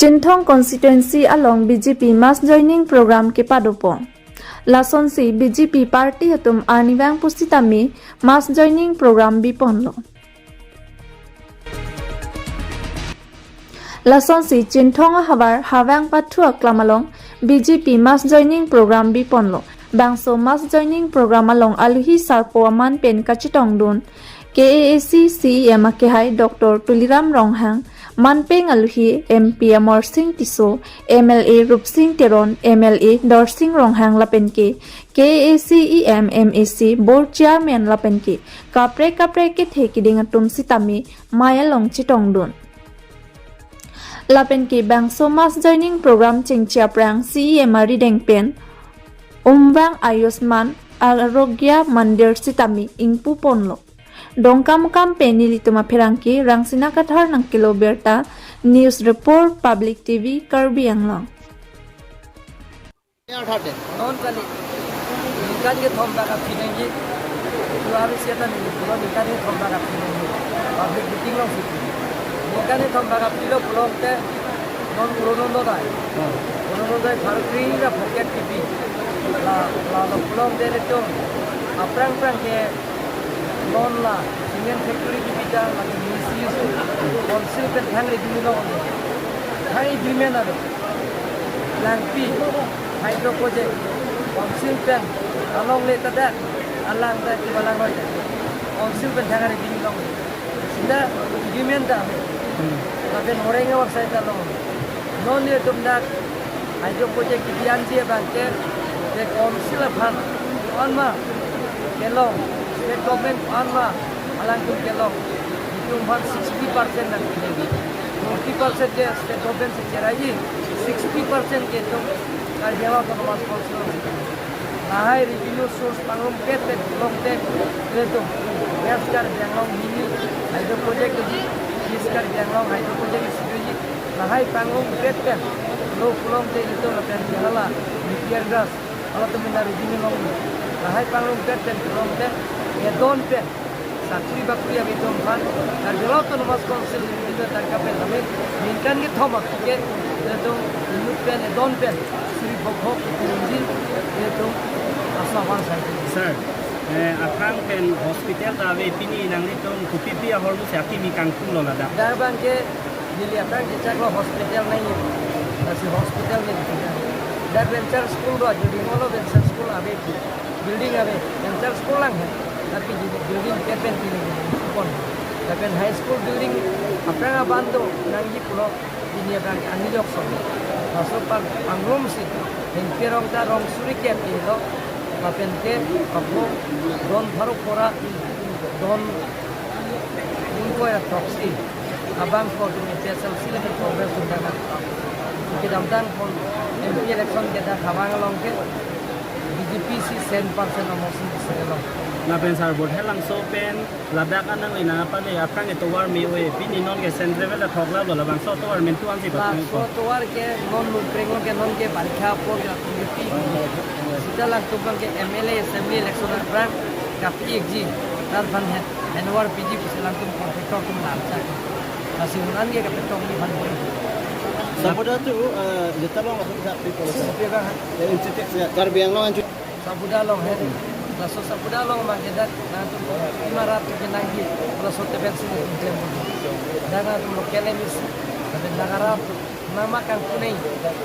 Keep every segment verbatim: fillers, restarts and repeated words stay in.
Chinthong constituency along B J P mass joining program kepadopon. Lasonsi B J P party atum arnivang pusitame mass joining program biponlo. Lasonsi Chinthong ahavar Havang Pathu aklam along B J P mass joining program biponlo. Bangso mass joining program along aluhi sarpo aman pen kachetongdun K A A C C E M akehai Doctor Tuliram Ronghang, manpeng aluhi M P Amarsing Tisso, M L A Rupsing Teron, M L A Dorsing Ronghang lapen ke K A A C E M, M A C board chairman lapen ke kaprek kaprek kethe keding atum sitame mei along chetongdun. Lapen ke bangso mass joining program chengche aphrang C E M arideng pen Umvang Ayushman Arogya Mandir sitame ingpuponlo. Dongkamukam pen nelitum apherangke Rangsina Kathar nangkelo birta, news report, Public T V, Karbi Anglong. Non kali, ningkan kethom bak aphi nangji. Dua hari siatan ini, dua ningkan kethom bak aphi nangji. Public meeting long sih. Ningkan kethom bak aphi lo pulote, non Uronondai. Hmm. Uronondai baru kring la pocket T V. La, la lo pulote le chong. Aphrang phrang ke non la, cement factory kebita, la ke municipal council pen thang revenue long. Thang agreement ave. Langpi, hydro project, council pen, along le tada, alang ta, kiba lang roi ta. Council pen thang revenue long. Sida agreement ta ave. Hmm. Lapen horeng awak sai ta long. Non nelitum dak, hydro project kebi-anji abang ke, ke council aphan, on ma, kelong, state government on ma, alangtum kelong. Nelitum aphan sixty percent nangpi nangji. Forty percent ke state government si cheraiji, sixty percent ke itum Karbi Anglong Autonomous Council. Lahai revenue source pangrumpet pen pulote, itum West Karbi Anglong mini hydro project doji, East Karbi Anglong hydro project isi doji. Lahai pangrumpet pen lo pulote itum lapen ke hala, Napier grass, halatum mena revenue long. Lahai pangrumpet pen pulote, edon pen sakuri bakuri ave itum aphan, Karbi Anglong Autonomous Council revenue tangka pen kami, ningkan kethom aphi ke, itum inut pen, edon pen, suri phok phok, itum injin, itum asap an sai. Sir, eh, aphrang pen hospital ta ave, pini nanglitum kopi pi ahormu si akimi kangtung lo ladak? Dak abang ke, neli aphrang kechak lo hospital nangji, lasi hospital neli kechak. Dak venture school do, jodi molo venture school ave, building ave, venture school lang he. Tapi jodi building ke pen pini pon. Lapen high school building aphrang abang do nangji pulo, pini abang ani jok son. Laso pang pangrum si, hengke rong ta rong suri ke pi lo, lapen ke papo don pharo phora, don ingkoi ra throksi abang ko tu H S L C lapen Congress atum dak. Kedamtang pon M P election ke dak Havang along ke B J P si cent percent amo si si along. Lapen sir, Voidelangso pen ladak anang le nangpale aphrang ke tovar me-oi, pini non ke central level athok la lo, labangso tovar mentu ansi patang. Laso tovar ke non nukreng lo ke non ke barikha apor ke B J P. Sita langtum ke M L A assembly election aphrang kapi-ikji, tar aphan hen, handover piji pusi langtum contractor atum lam sa. Lasi unan ke kapetong ni aphan boi. Saboda tu, eh, jeta long langsung sa pi polo. Pi bang, ha? Eh, institute ya. Karbi Anglong anju. Saboda along he. Laso Saboda along ma ke dak nangtum imarat ke nangji. Laso teben si nangtum klem. Dak nangtum local M A C. Tapi nagarat nama kangpu nai,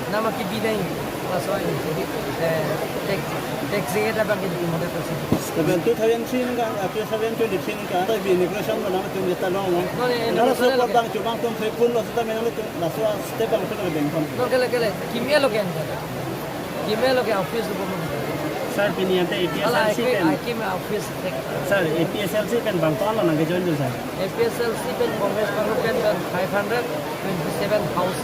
nama kebi nai, laso ini. Jadi, eh, tek, tek sege ta bang ke di model tersebut. Tapi two thousand three ningkan, ah, two thousand twenty-three ningkan, tapi inauguration mana tu jeta long, no? No, ni, no, inauguration laso lo. Bang cuma tum pun laso ta menang tu, laso step bang tu bang. No, kele, kele, kimia lo kan. Kimia lo ke office lo bang. Sir, pini ante Ala, A P S L C I came, pen. I came office tek. Sir, A P S L C pen bang ton lo nangke join tu, sir. A P S L C pen Congress pangrumpet pen five hundred twenty-seven thousand.